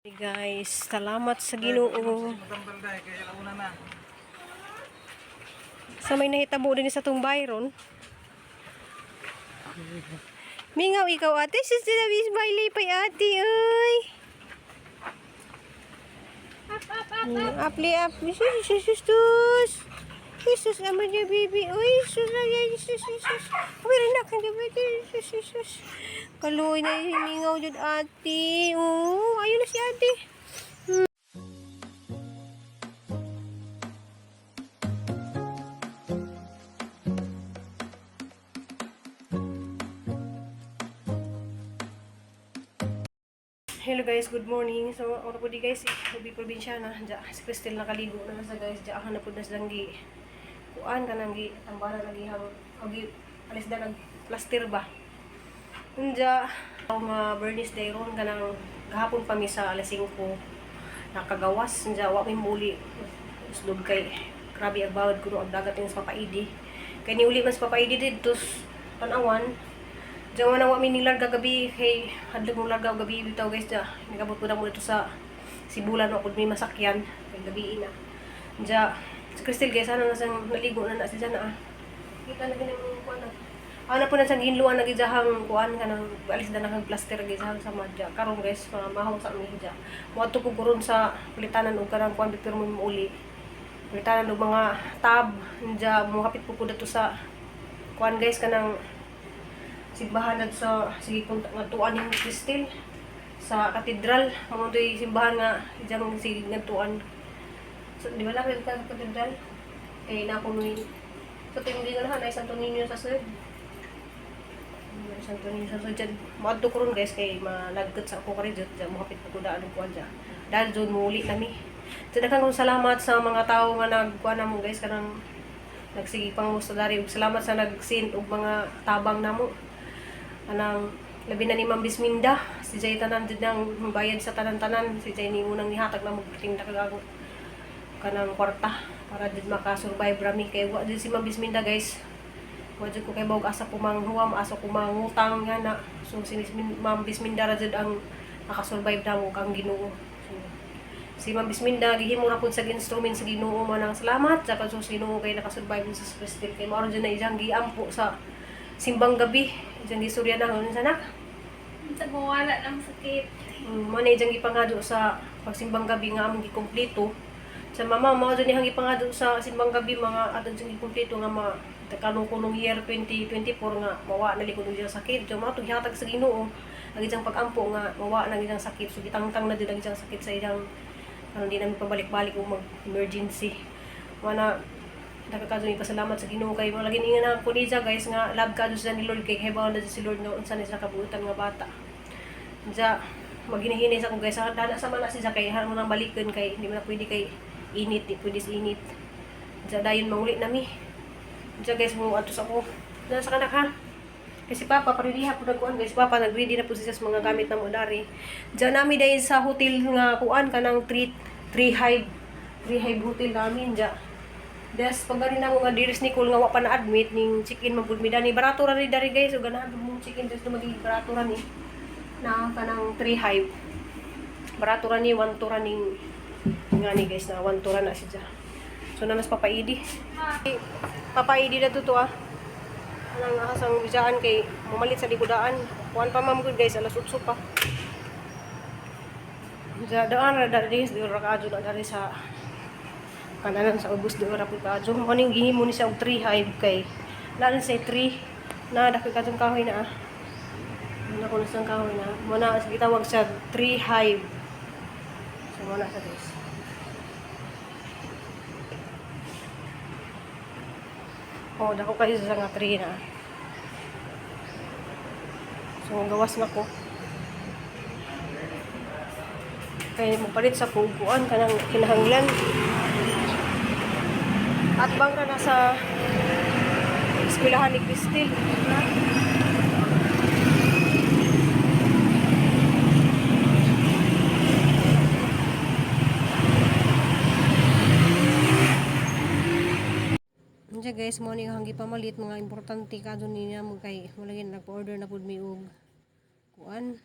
Hey guys, salamat sa Ginoo. Matambal dahil kaya launa na. Sa may nahitabo din sa tong Byron. Mingaw ikaw, ate. Sis sinabi smiley pay ate, uy. Up, up, up. Apli, apli. Sus, sus, sus, sus. Jesus, ama niya, baby. Uy, sus, ay, ay, sus, sus, sus. Uy, rinak, hindi pwede. Sus, sus, sus. Kaluoy na yung mingaw dyan, ate. Oo, ayun na si ate. Hello guys, good morning. So, ako na po di guys, ubi probinsya na. Diya, si Cristel nakaligo na sa guys. Diya, ako na po na silang gi. Kuan ka nang gi, tambara lagi hang, o gi, alis na nag plaster ba. Unja, ako nga Bernice day ron ka nang gahapon pa mi sa alas 5 nakagawas. Unja, wa mi muli. Uslob kay, grabe ang bawad kuno ang dagat yung sa papaidi. Kay niuli man sa papaidi dito, panawan. Diyan na wa mi nilarga gabi kay hadlok mo larga og gabi bitaw guys da. Nagabot po na mo dito sa Sibulan wa pud may masakyan kay gabi na. Diya si Cristel guys ana na sang naligo na na siya na ah. Kita na gini mo kuan na. Ana po na sang hinluan na gidjahang kuan kanang alis na nang plaster gidjahang sama diya. Karon guys, mahong sa mi diya. Moadto ko kuron sa pulitanan og kanang kuan before mo muuli. Pulitanan og mga tab diya mohapit po ko dato sa kuan guys kanang simbahan na sa sige kung ngatuan ning Cristel sa katedral mo to'y simbahan nga diyang sige ngatuan so, di ba lang ka katedral kay na ako ni sa tuwing hindi na ay Santo Niño sa Sud. Santo Niño sa Sud dyan moadto ko ron guys kay malagkat sa ako kari dyan mohapit ko daan og kuan dyan dahil dyan muuli nami. So, daghang kong salamat sa mga tao nga nagkuan namo guys kanang nagsige pangusto dari ug salamat sa nag-send og mga tabang namo anang labi na ni Ma'am Bisminda si Jay tanan jud nang bayad sa tanan-tanan si Jay ni unang nihatag na magtinda kag kanang kwarta para jud makasurvive rami kay wa jud si Ma'am Bisminda guys, wa jud ko kay bawg asa ko manghuwam, asa ko mangutang nga na. So si Ma'am Bisminda ra jud ang nakasurvive namo kang Ginoo. So, si Ma'am Bisminda gihimo ra pud sa instrument sa Ginoo manang salamat sa sa Ginoo kay nakasurvive sa Cristel kay mao ra jud na iyang giampo sa simbang gabi iyang gisurya na unsa na. Sa mawala ng sakit. Mo na iyang gipangado sa pagsimbang gabi nga among gikumpleto. Sa mama mao jud niyang gipangado sa simbang gabi mga ato jud gikumpleto nga ma kanong year 2024 nga mawa na likod iyang sakit. So mao to gihatag sa Ginoo ang iyang pagampo nga mawa na iyang sakit. So gitangtang na jud ang iyang sakit sa iyang karon di namin pabalik-balik og mag emergency. Mana nakakadto pasalamat sa Ginoo kay mo lagi nga na ko niya guys nga love ka sa ni Lord kay hibaw na jud si Lord nga unsa ni sa kabuutan nga bata. Diya, maghinihinay sa akong guys. Sa dana sama na siya kay mo nang balikan kay hindi mo na pwede kay init, di pwede sa init. Diya dayon manguli nami. Diya guys mo atos ako. Nasa kanak ha. Kasi papa pariliha po nagkuan guys. Papa nagready na po siya sa mga gamit na mo dari. Diya nami dahil sa hotel nga kuan kanang tree tree hive tree hive hotel namin diya. Des pag ganin ako nga diris Nicole nga wa pa na-admit ning check-in man pud mi dani barato ra ni dari guys so ganahan pud mong check-in des magiging barato ra ni na kanang tree hive. Barato ra ni 1 ra ning nga ni guys na 1 ra na siya. So na mas papaidi. Papaidi na to ah. Anang asang bisaan kay mamalit sa likudaan. Kuan pa ma'am good guys alas 8 pa. Sa daan ra dari di ra kaadyo na dari sa kananan sa ubos di ra pud kaadyo. Mo ning gihimo ni siya og tree hive kay naa na siya tree na dako kadtong kahoy na ah. Ano ko na siyang kahoy na. Mo na gitawag siya tree hive. So mo na siya guys. Oh, dako kayo sa nga tree na. So gawas na ko. Kay mopalit sa kuguan kanang kinahanglan. At bang ka na sa eskwelahan ni Cristel. Unsa guys, mo ni ang gipamalit mga importante kadto niya mo kay wala gid nagpa-order na pud mi og kuan.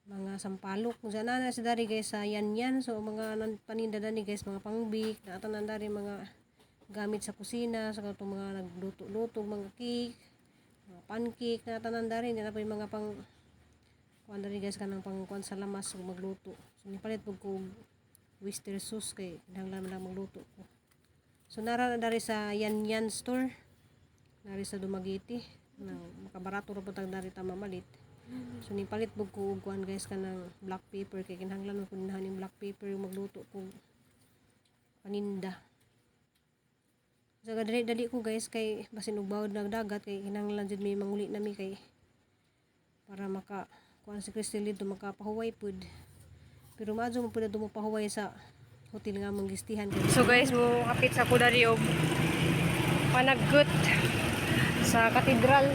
Mga sampalok. Kung saan na si dari guys sa yan yan. So mga paninda dani guys, mga pangbik, naatanan dari mga gamit sa kusina, sa katong mga nagluto-luto, mga cake, mga pancake, naatanan dari. Hindi na po yung mga pang kuan dari guys kanang pang kuan sa lamas ug magluto. So nipalit pud ko og oyster sauce kay kinahanglan man lang magluto ko. So nara na dari sa Yan Yan store. Nari sa Dumaguete nang makabarato ra pud tag dari ta mamalit. So nipalit pud ko og kuan guys kanang black pepper kay kinahanglan man pud ning black pepper yung magluto ko paninda. So dali dali ko guys kay basin og bawod nag dagat kay kinahanglan jud may manguli nami kay para maka kuan si Crystal dito makapahuway pud. Pero maadyo mo pud na pahuway sa hotel nga mong gistihan. So guys, mo kapit sa ko dari og panaggut sa katedral.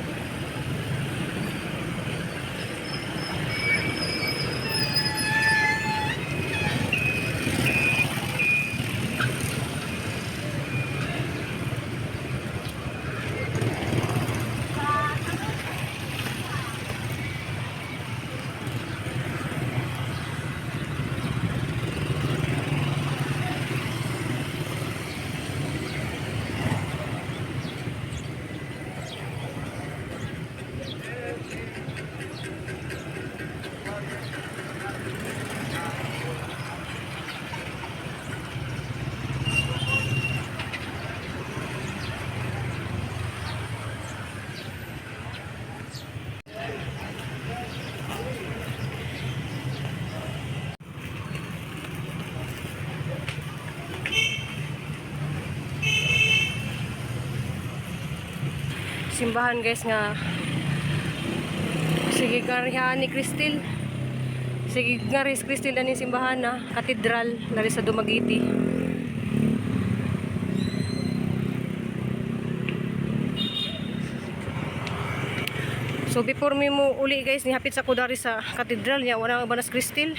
Simbahan guys nga sige garihan ni Cristel. Sige nga ris Cristel ani simbahan na katedral nari sa Dumaguete. So before mi mo uli guys, nihapit sa ko dari sa katedral niya wala ba nas Cristel.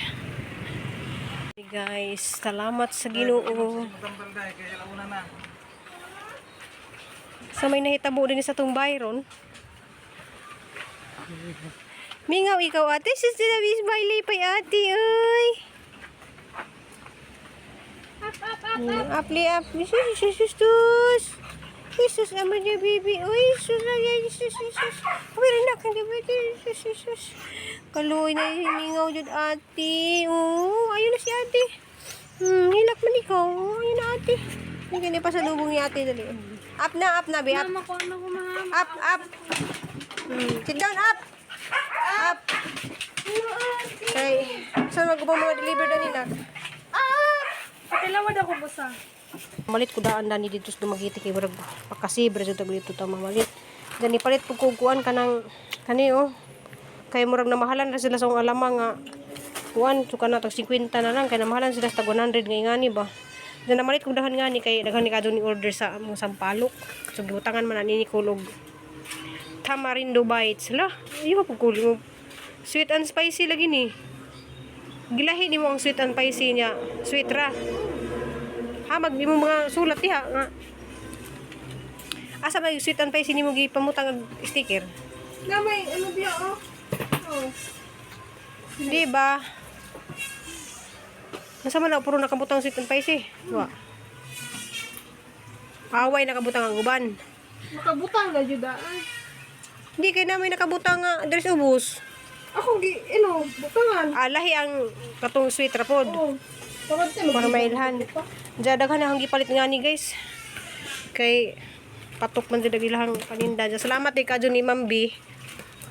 Hey guys, salamat sa Ginoo. Sa may nahitabo din sa tong Byron. Mingaw ikaw ate, sis sila smiley pay ate, uy. Up, up, up. Apli, apli, sus, sus, sus, sus. Jesus, ama niya, baby. Uy, sus, ay, sus, sus, sus. Uy, rinak, hindi pwede. Sus, sus, sus. Kaluoy na mingaw jud ate. Oo, ayun na si ate. Hilak man ikaw. Oo, ayun na ate. Hindi ka pa sa lubong ni ate. Dali. Up na, be. Up. Mama ko ano ko mga. Up, up. Sit down, up. Up. Kay, saan mag-upang mga deliver na nila? Ah! Patilawad ako busa. Malit ko daan dani dito sa Dumaguete kay murag pakasibre jud dito ta mamalit. Gani palit pug ko kuan kanang kani oh. Kay murag namahalan ra sila sa akong alama nga kuan so kana tag 50 na lang kay namahalan sila sa tag 100 nga ingani ba. Dan namalit kog dahan ngani kay daghan ni kadto ni order sa among sampalok. So gibutangan man ani ni kulog tamarindo bites. La, ayo pug kulo mo. Sweet and spicy lagi ni. Gilahi nimo ang sweet and spicy niya. Sweet ra. Ha, mag imo mga sulat diha nga. Asa may sweet and spicy nimo gipamutang og sticker? Na may ano biya oh. Oh. Di ba? Nasa man na puro nakabutang sweet and spicy. Wa. Away nakabutang ang uban. Makabutang na jud ah. Hindi kay namin nakabutang nga dress ubos. Ako gi ino butangan. Alahi ang katong sweet ra pod. Oh. Para sa Para mailhan. Diya daghan na ang gipalit nga ni guys. Kay patok man jud ang ilahang paninda. Diya, salamat kay kadyo ni Ma'am B.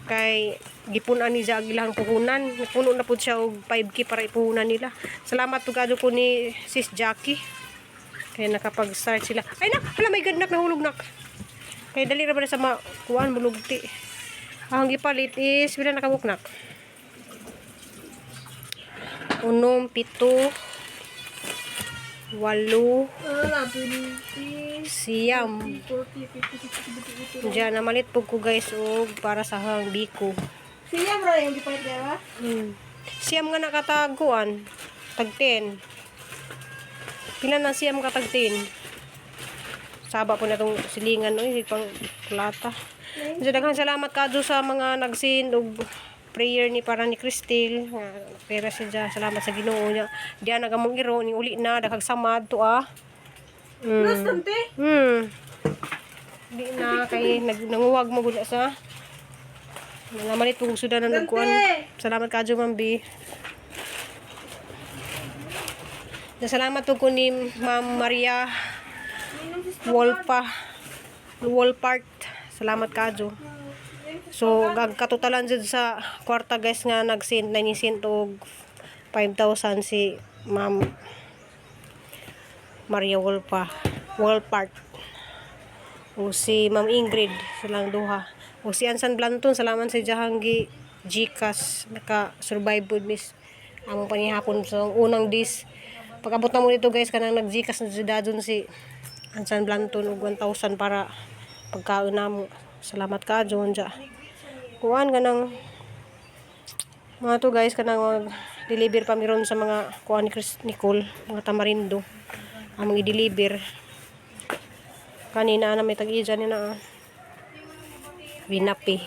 Kay gipun-an ni siya ang ilahang puhunan. Puno na pud siya og 5K para ipuhunan nila. Salamat pud kadyo ko ni Sis Jackie. Kay nakapag-start sila. Ay nak, hala my god nak nahulog nak. Kay dali ra ba na sa makuan mulugti. Ang gipalit is pila nakabuk nak? Unom, pito, walo, Ano na 20, siyam. 40, 50, 60, 70, 80. Diyan, namalit po ko guys og para sa hang biko. Siya bro yung gipalit ba? Siyam nga nakataguan, tag 10. Pila na siyam ka tag 10? Saba po na itong silingan, oy, pang plata. Diyan, daghan salamat kadyo sa mga nagsin og prayer ni para ni Cristel nga pera siya dyan. Salamat sa Ginoo niya. Diyan nagamong iro ni uli na daghag samad to ah. Plus, tante. Di na kay nag nanguwag mo gud na sa namalit pug sudan na nagkuan. Salamat kadyo, Ma'am B. Na salamat po ko ni Ma'am Maria Wolpa Wolpart. Salamat kadyo. So, gagkatotalan jud sa kwarta guys nga nag-send 9 cent og 5,000 si Ma'am Maria Wolpa Wolpart o si Ma'am Ingrid silang duha o si Ansan Blanton. Salamat sa Jahanggi GCash, naka-survive pod miss among panihapon sa unang days pag-abot na mo dito guys, kanang nag GCash na jud dadon si Ansan Blanton og 1,000 para pagkaon namo. Salamat ka John ja kuan kanang mga to guys, kanang mag deliver pa miron sa mga kuan ni Chris Nicole, mga tamarindo among i-deliver kanina na may tag-iya ni na ah. Winapi.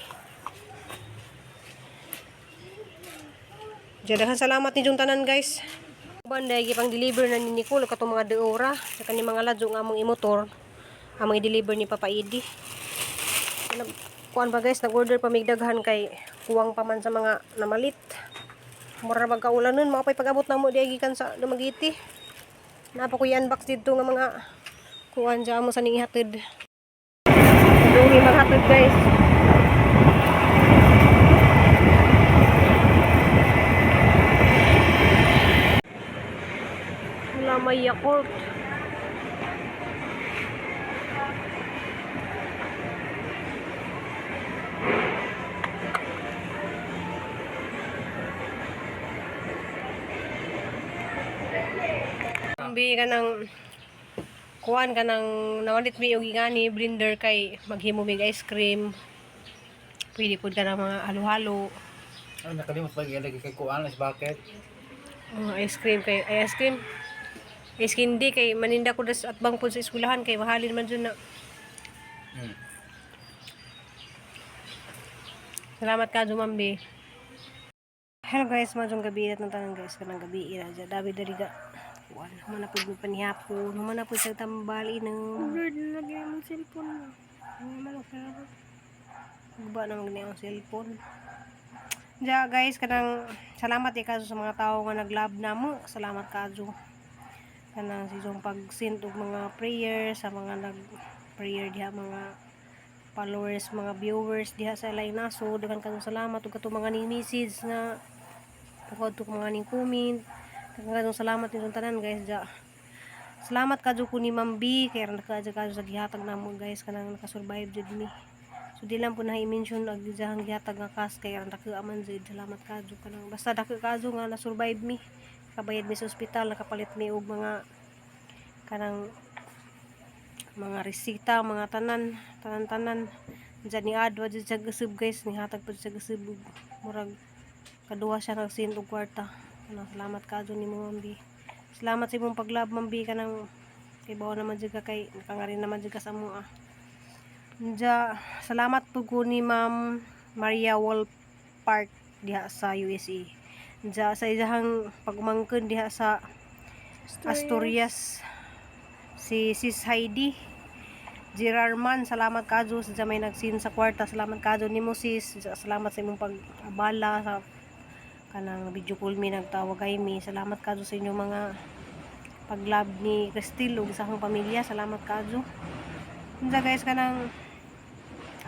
Diyan, daghang salamat ni Jung tanan guys. Banday gipang deliver na ni Nicole katong mga deora sa kani mga ladyo nga among imotor among i-deliver ni Papa Idi. Nag kuan pa guys, nag-order pa mig daghan kay kuwang pa man sa mga namalit. Mura ra magkaulan nun, mao pay pag-abot namo di gikan sa Dumaguete. Naa pa ko i-unbox didto nga mga kuan dyan mo sa ning ihatid. Duhi maghatid guys. Wala may Yakult. Ambi ka ng kuan ka ng nawalit mi og ingani blender kay maghimo mig ice cream. Pwede pud ka ng mga halo-halo. Ay, nakalimot pag ilagay kay kuan is bucket. Mga ice cream kay ay ice cream. Ice candy kay maninda ko das at bang pud sa eskwelahan kay mahalin man jud na. Salamat ka Jumambi. Hello guys, majong gabi at ng tanan guys, kanang gabi ira dyan. Dabi dali ga. Kuan, humana pud mi panihapon, humana pud sa tambal inom. Blurred na lagi yung cellphone mo. Ano man ang cellphone? Guba na magni ang cellphone. Ja guys, kanang salamat eh kaso sa mga tao nga nag-love namo. Salamat kaso. Kanang sa isong pag-send og mga prayer sa mga nag-prayer diha, mga followers, mga viewers diha sa Laing Naso. Daghan kayong salamat ug katong mga ning message nga bukod to mga ning comment. Daghan kayong salamat ninyong tanan guys ja. Salamat kadyo ko ni Ma'am B kay ran kadyo kadyo sa gihatag namo guys, kanang nakasurvive jud mi. So di lang po na i-mention ag diyang gihatag nga cash kay ran dako aman jud. Salamat kadyo kanang basta dako kadyo nga na-survive mi. Kabayad mi sa ospital, nakapalit mi og mga kanang mga resita, mga tanan, tanan-tanan. Diyan ni Adwa jud sa gasub guys, nihatag pud sa gasub og murag kaduha siya nag-send og kwarta. Kanang salamat kadyo nimo, Ma'am B. Salamat sa imong pag-love, Ma'am B, kanang kay bawa naman jud ka kay nakangarin naman jud ka sa amo ah. Nja, salamat po ko ni Ma'am Maria Walpart diha sa USA. Nja, sa isahang pagumangkon diha sa Asturias, si Sis Heidi Gerarman, salamat kadyo sa may nagsin sa kwarta. Salamat kadyo nimo sis. Salamat sa imong pag-abala sa kanang video call mi, nagtawag kay mi. Salamat kadyo sa inyong mga pag-love ni Cristel ug sa akong pamilya. Salamat kadyo. Unsa guys, kanang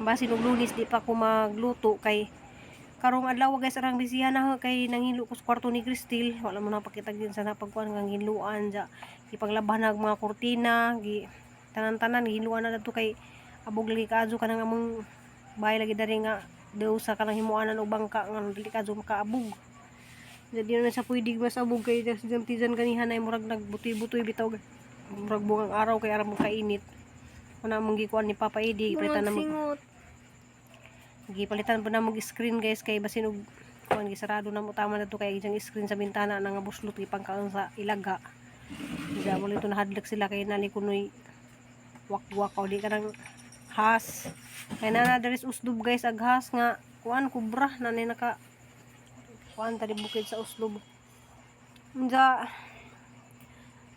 basin og Lunes di pa ko magluto kay karong adlaw guys arang bisihan na ho, kay nangilo ko sa kwarto ni Cristel. Wala mo na pakita din sa napagkuan nga giluan ja, ipaglaban na ang mga kurtina, gi tanan-tanan giluan na dadto kay abog lagi kaadyo kanang among bahay lagi dari nga daw sa kanang himuanan og bangka nga dili kaadyo makaabog. Jadi na sa pwede mas abog kay das jam tijan kanihan ay murag nagbutoy-butoy bitaw, murag bungang araw kay aram kainit. Una mong gikuan ni Papa Edi, gipalitan na mag, Singot. gipalitan po na mag screen guys kay basin og kuan gisarado na mo tama na to kay ijang screen sa bintana na nga buslot gipangkaon sa ilaga. Diya mo lito nahadlok sila kay nani kunoy wakwak o di ka nang has. Kay nana there is usdob guys aghas nga kuan kubra nani naka Kuan tadi bukid sa Oslob. Unja,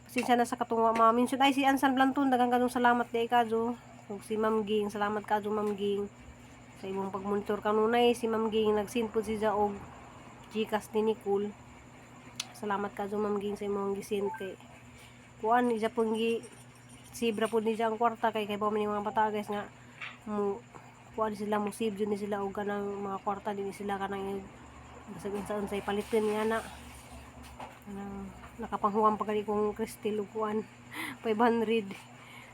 pasensya na sa katungwa mga minsan. Ay, si Ansan Blanton, daghang kanong salamat di kadyo. Ug si Ma'am Ging, salamat kadyo, Ma'am Ging, sa imong pagmonitor kanunay. Si Ma'am Ging nag-send po siya og GCash ni Nicole. Salamat kadyo, Ma'am Ging, sa imong gisend kay kuan isa pong gi sibra po niya ang kwarta kay kay ba man yung mga bata, guys, nga mo kuan sila, mo save jud ni sila og kanang mga kwarta din sila kanang basag unsa unsay palitin nga na kanang nakapanghuwam pa gali kong Cristel og kuan 500.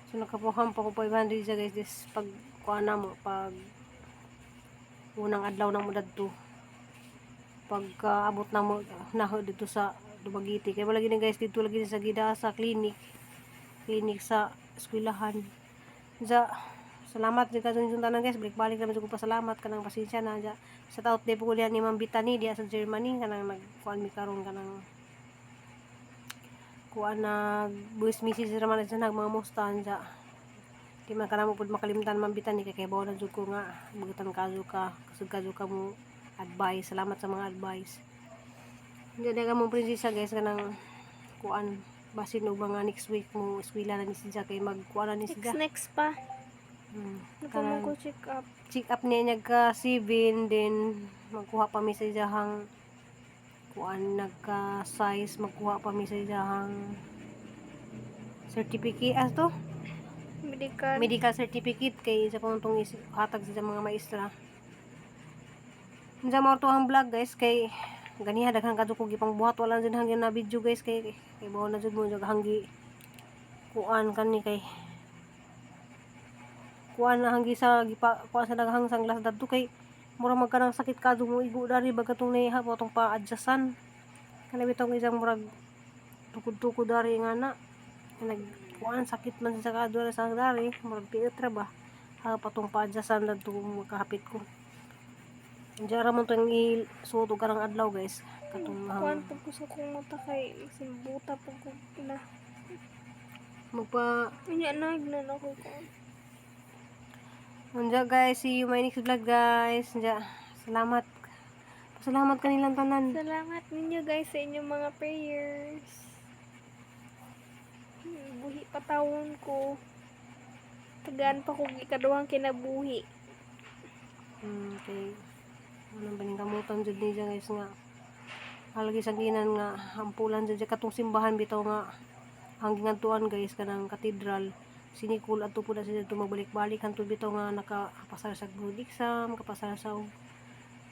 So nakapuham pa ko 500 siya, guys, this pag kuan na mo, pag unang adlaw na mo dadto, pagkaabot na mo na dito sa Dumaguete, kay wala gini, guys, dito lagi ni sa gida sa clinic clinic sa eskwelahan. Ja, salamat jud kadto ninyong tanan, guys. Balik-balik naman jud ko pasalamat kanang pasensya na ja. Sa out day po ko diha ni Ma'am Bitani diha sa Germany, kanang nagkuan mi karon, kanang kuan, nag voice message raman sa nag mga musta ja. Di man kanamo pud makalimtan, Ma'am Bitani, kay kay na jud ko nga bugitan kadyo ka, kusog kadyo ka mo advice. Salamat sa mga advice. Hindi na mo prinsesa, guys, kanang kuan, basin og mga next week mo eskwela na ni siya kay magkuan na ni Next siya. Next pa. Kanang Nagpamang ko check up. Check up niya nagka 7, then magkuha pa mi sa iyahang kuan, nagka size, magkuha pa mi sa iyahang certificate ah to. Medical. Medical certificate kay sa pang tong hatag sa mga maestra. Unsa mao to ang vlog, guys, kay ganiha daghan kadto ko gipang buhat, wala jud hanggang na video, guys, kay kay bawo na jud mo jud hanggi kuan kani kay kuan na hanggi sa gipa kuan sa daghang sanglas dadto kay mura man kanang sakit kadto mo igo dari ba katong nahiha po atong pa-adjustan kana bitong isang murag tukod-tukod dari nga na nag kuan, sakit man sa kadto sa dari, murag piit ra ba ha patong pa-adjustan dadto makahapit ko. Diyan ra man tong isuot og karang adlaw, guys, katong Kuan pag ko sa kong mata kay masimbuta pag ko na. Magpa Unya na na ako ko. Unja, guys, see you my next vlog, guys. Unja, salamat. Salamat kanilang tanan. Salamat ninyo, guys, sa inyong mga prayers. Buhi pa tawon ko. Tagaan pa ko ikaduhang kinabuhi. Okay. Anong paningkamutan jud niya, guys, nga. Halagi sa ginan nga ampulan jud siya katong simbahan bitaw nga ang gingadtuan, guys, kanang katedral. Si Nicole adto po na siya dito magbalik-balik hantud bitaw nga nakapasar sa board exam, kapasar sa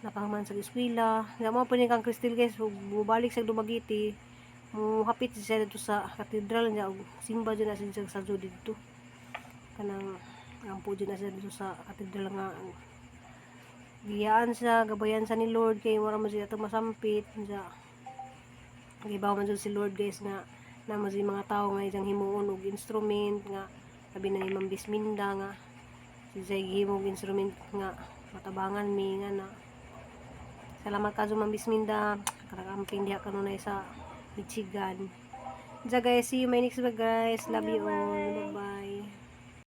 nakahuman sa eskwela. Nga mo pa ni kang Cristel, guys, ug bubalik sa Dumaguete, muhapit siya dito sa katedral niya ug simba jud na siya sa jud dito. Kanang ampo jud na siya dito sa katedral nga giyaan siya, gabayan sa ni Lord kay wala man siya itong masampit. Siya gibaw man jud si Lord, guys, nga na mo siya mga tao nga isang himuon og instrument nga labi na ni Ma'am Bisminda nga si siya gihimog instrument nga matabangan mi nga na. Salamat ka Ma'am Bisminda, karakamping diha kanunay sa Michigan. Diya, guys, see you my next vlog, guys. Love you all. Bye bye.